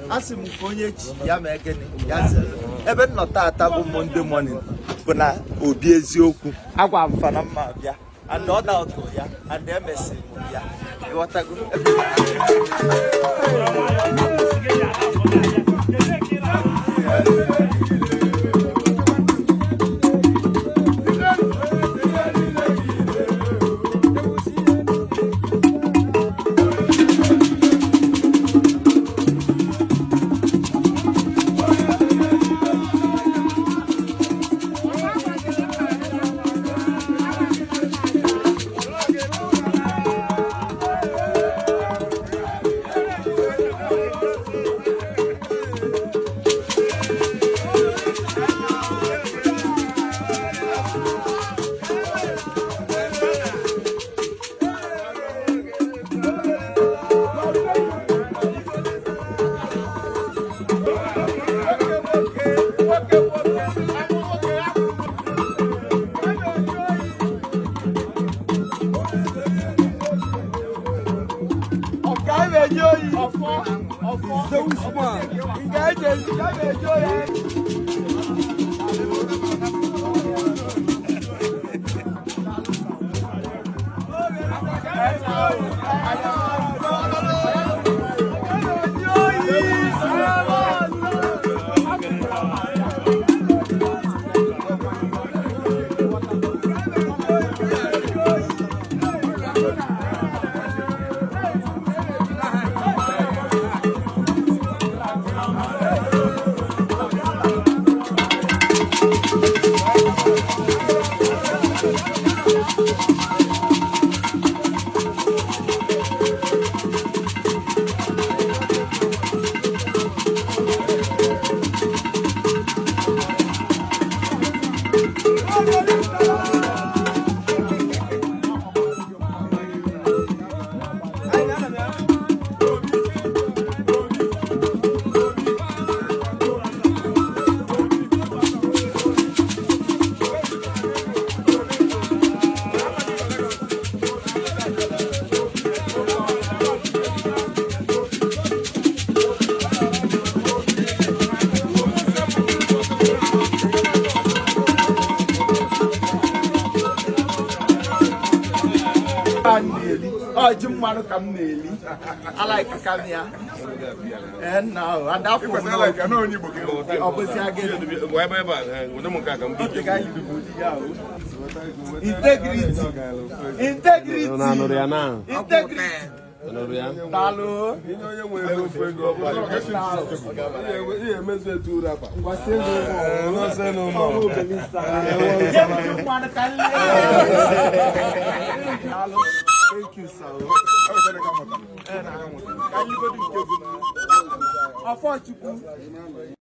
A sị m nke onye chi ya mee gịnị, ya zere. Ebe m nọ taata bụ Monday morning, bụ na obi eziokwu agwa m fa na mma bịa, and ọ daụtụ ya and emesịrị m ya, ịghọtago? Ọ ji mmanụ ka m na-eli, alaike ka m ya. Ee, nna ahụ adafụ ọ bụzi agịnị? Integrity, integrity, integrity. Daalụ. Thank you, sir. Ọfọ Chukwu.